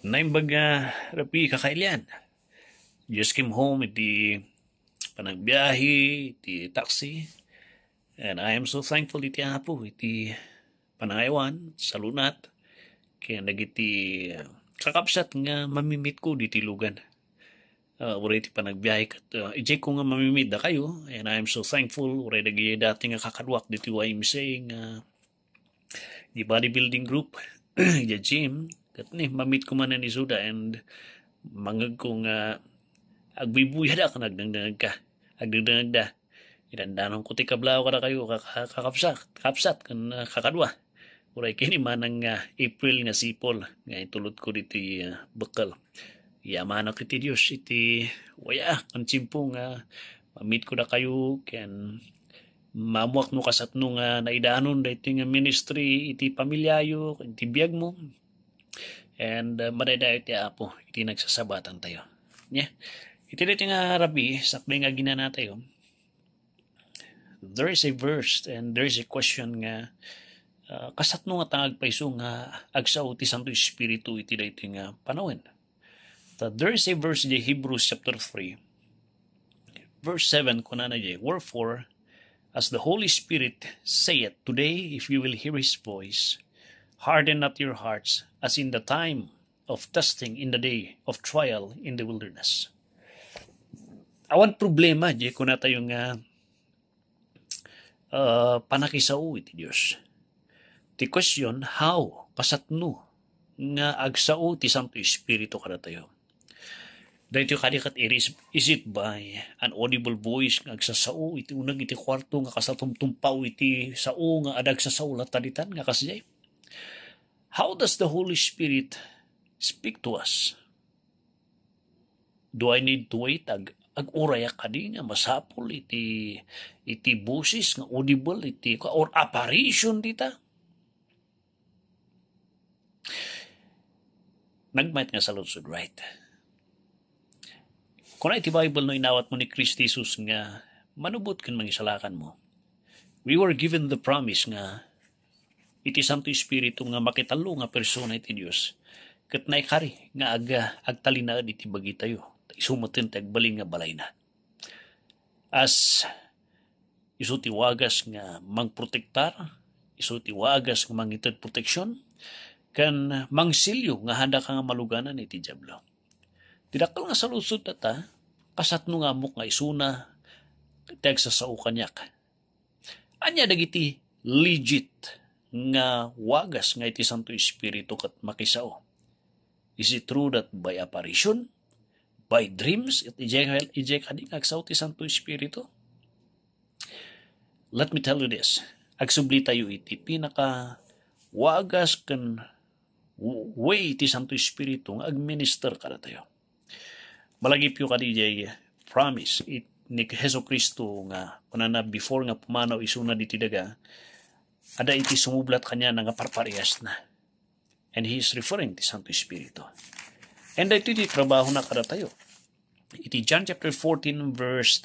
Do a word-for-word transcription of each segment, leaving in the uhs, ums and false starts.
Naimbag nga rabii, kakailian. Just came home iti panagbiahe, iti taxi. And I am so thankful iti Apo, iti panangaywan, salunat, ken dagiti, uh, kakabsat nga mammitko ditoy lugan. Uh, uray iti panagbiahe ket, uh, idiayko nga mammimmit dakayo, and I am so thankful, uray dagiti dati nga kakaduak ditoy Y M C A nga di bodybuilding group, di gym, ket ni, mammitko manen isuda, and mangngegko nga agbuybuyadak ken agdengdengngegka, agdengdengngegda. Idandanonko ti kablaaw kadakayo, ka-, ka-, kakabsat, kabsat, ken, uh, kakadua. Uray ken ni manang nga April nga sipol nga itulodko ditoy, uh, bekkel. Yamanak iti Dios iti waya ken tiempo nga mammitko dakayo ken maammoak no kasatno nga naidanon daytoy nga ministry iti pamiliayo, iti biagmo. And, uh, madaydayaw ti Apo iti nagsasabatantayo. Nya, iti daytoy nga rabii, sakbay nga aginanatayo, there is a verse and there is a question nga, uh, kasatno nga ta nga agpayso nga agsao ti Santo Espiritu iti daytoy nga panawen. Ta there is a verse in Hebrews chapter three, verse seven, kunana diay, "Wherefore, as the Holy Spirit saith, today, if you will hear his voice, harden not your hearts as in the time of testing, in the day of trial in the wilderness." Awan problema diay kunatayo nga, uh, panakisao iti Dios. Ti question, how? Kasatno nga agsao ti Santo Espiritu kadatayo? Daytoy kadi ket iris-, is it by an audible voice nga agsasao iti uneg iti kuarto nga kas natumtumpaw iti sao nga adda agsasao latta ditan nga kasdiay? How does the Holy Spirit speak to us? Do I need to wait? Ag-, ag-urayak kadi nga masapul iti, iti boses nga audible iti, or apparition dita? Nagmayat nga saludsod, right? Kuna iti Bible, no inawatmo ni Cristo Jesus nga manubot ken mangisalakanmo, we were given the promise nga iti Santo Espiritu nga makitallo nga persona iti Dios, ket naikari nga ag-, agtalinaed iti bagitayo. Isu metten ti agbalin nga balayna. As isu ti wagas nga mangprotektar, isu ti wagas nga mangited protection, ken mangsilyo nga haanda ka nga maluganan iti Diablo. Ti dakkel nga saludsod ta, kasatno nga ammok nga isuna ti agsasao kaniak? Ania dagiti legit nga wagas nga iti Santo Espiritu ket makisao? Is it true that by apparition, by dreams, it idiay, idiay kadi nga agsao ti Santo Espiritu? Let me tell you this. Agsublitayo iti pinaka wagas ken w-, way ti Santo Espiritu nga agminister kadatayo. Malagipyo kadi jay promise it-, ni Jesu-Cristo nga kunana before nga pumanaw isuna diti daga, adda iti sumublat kaniana nga parpariasna. And he is referring ti Santo Espiritu. And daytoy ti trabahona kadatayo. Iti John chapter fourteen, verse,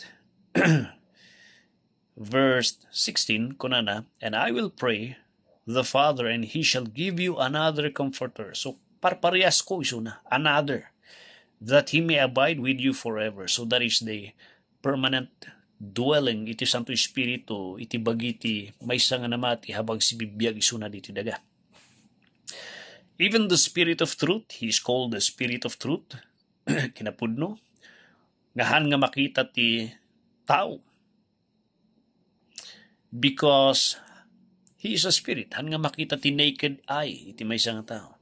verse sixteen, kunana, "And I will pray the Father, and he shall give you another comforter." So, parpariasko isuna, another, "that he may abide with you forever." So, that is the permanent dwelling iti Santo Espiritu iti bagi ti maysa nga namati habang sibibiag isuna diti daga. Even the Spirit of Truth, he is called the Spirit of Truth, kinapudno, nga han nga makita ti tao. Because he is a spirit, han nga makita ti naked eye iti maysa nga tao.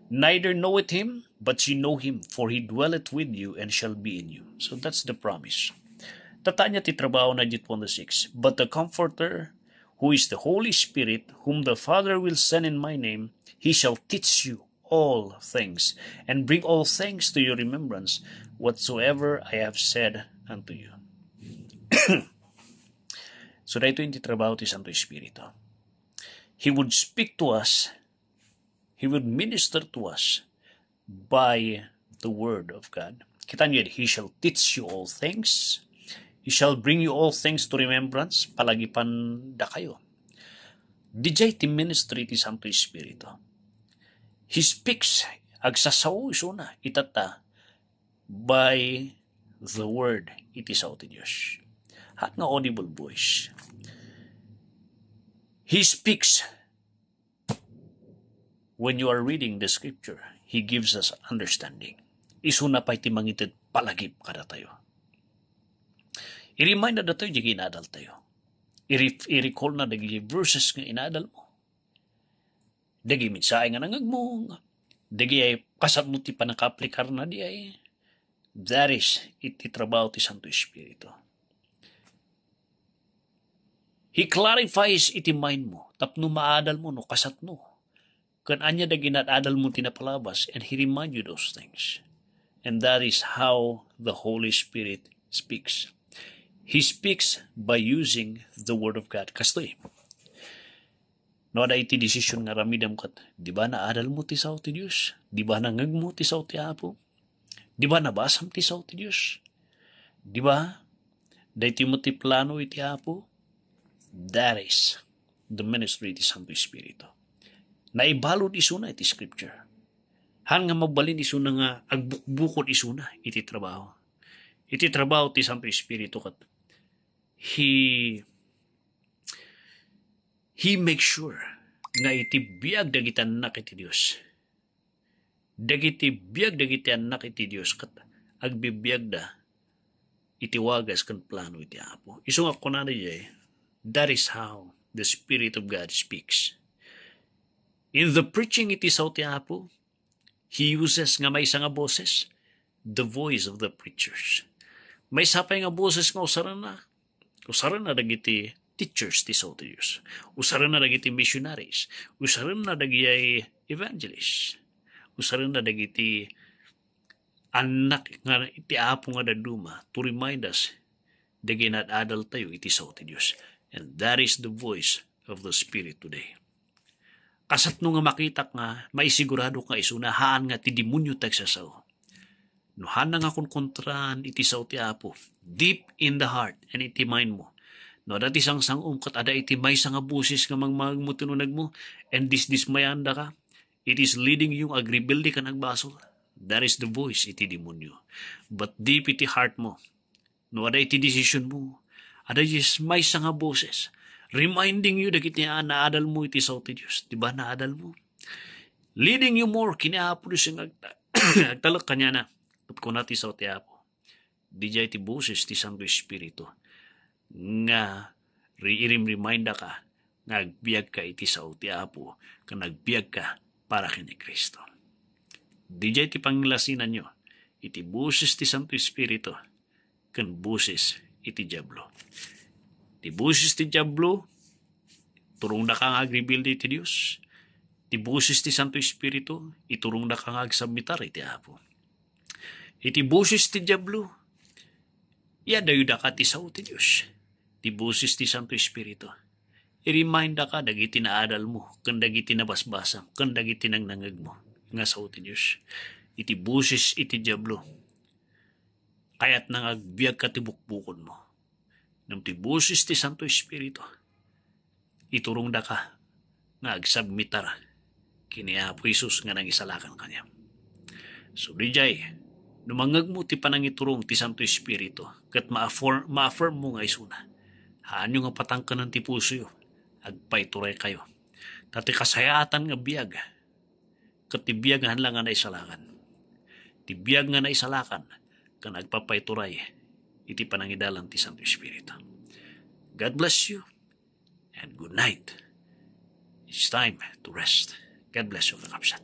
"Neither knoweth him, but ye know him, for he dwelleth with you and shall be in you." So that's the promise. Tatanya ti trabaho na dit one six. "But the Comforter, who is the Holy Spirit, whom the Father will send in my name, he shall teach you all things, and bring all things to your remembrance, whatsoever I have said unto you." So, daytoy ti trabaho ti Santo Espiritu. He would speak to us, he would minister to us by the word of God. Kita niyo, "He shall teach you all things. He shall bring you all things to remembrance." Palagipan dakayo. Dijay ti ministry ti Santo Espiritu. He speaks agsasao isuna itatta by the word iti sao ti Dios. Haan nga audible voice. He speaks. When you are reading the scripture, He gives us understanding. Isuna pay ti mangited palagip kadatayo. I-remind na datayo di ginadaltayo. I-re-, i-recall na dagiti verses nga inadal mo. Dagiti mensahe nga nangegmo, dagiti kasatmo ti panakaaplikar na di ay. That is, iti trabaho ti Santo Espiritu. He clarifies iti mind mo, tapno maadal mo no kasatno. Ken ania dagiti inadal mo ti napalabas, and He remind you those things. And that is how the Holy Spirit speaks. He speaks by using the Word of God. Kastoy, no, ada iti decision nga aramidem ket, di ba naadal mo ti sao ti Dios? Di ba nangegmo ti sao ti Apo? Di ba nabasam ti sao ti Dios? Di ba? Daytoy met ti plano iti Apo. That is the ministry iti Santo Espiritu. Naibalud isuna iti scripture. Haan nga mabalin isuna nga agbukbukod isuna iti trabaho. Iti trabaho ti Santo Espiritu ket he, he make sure nga iti biag dagiti annak iti Dios, dagiti biag dagiti annak iti Dios ket agbibiagda iti wagas ken plano iti Apo. Isu nga kunana diay, that is how the Spirit of God speaks. In the preaching iti sao ti Apo, He uses nga maysa nga boses, the voice of the preachers. Maysa pay nga boses nga usarenna, usarenna dagiti teachers ti sao ti Dios. Usarenna dagiti missionaries. Usarenna dagiti evangelists. Usarenna dagiti annak nga iti Apo nga dadduma to remind us dagiti inadadaltayo iti sao ti Dios. And that is the voice of the Spirit today. Kasatno nga makitak nga maisigurado nga isuna haan nga ti demonio ti agsasao. No haanna nga konkontraan iti sao ti Apo, deep in the heart and iti mind mo, no, ada ti sangsangom ket ada iti maysa nga boses nga mangmangegmo ti nunegmo, and disdismayandaka, it is leading you nga agrebelde ken agbasol. That is the voice iti demonio. But deep iti heart mo, no, ada iti decision mo, ada iti maysa nga boses reminding you dagiti a naadal mo iti sao ti Dios. Di ba naadal mo? Leading you more ken ni Apo Dios nga agta-, agtalek kaniana. Ket kuna ti sao ti Apo, diay ti boses ti Santo Espiritu nga ri-, irim-remindaka nga agbiagka iti sao ti Apo ken agbiagka para ken ni Cristo. Diay ti pangilasinanyo iti boses ti Santo Espiritu ken boses iti Diablo. Ti boses ti Diablo, turongdaka nga agrebelde iti Dios. Ti boses ti Santo Espiritu, iturongdaka nga agsubmitar iti Apo. Iti boses ti Diablo, iadayodaka ti sao ti Dios. Ti boses ti Santo Espiritu, i-remindaka dagiti naadal mo, ken dagiti nabasbasam, ken dagiti nangnangegmo nga sao ti Dios. Iti boses iti Diablo, kayatna nga agbiagka ti bukbukod mo. Ngem ti boses ti Santo Espiritu, iturongdaka nga agsubmitar ken ni Apo Jesus nga nangisalakan kaniam. So, diay, no mangngegmo ti panangiturong ti Santo Espiritu, ket ma-affirm, ma-affirm mo nga isuna, haanyo nga patangkenen ti pusoyo, agpaituray kayo. Ta ti kasayaatan nga biag, ket ti biag nga haan la nga naisalakan. Ti biag nga naisalakan, ken agpapaituray iti panangidalan ti Santo Espiritu. God bless you and good night. It's time to rest. God bless you, kakabsat.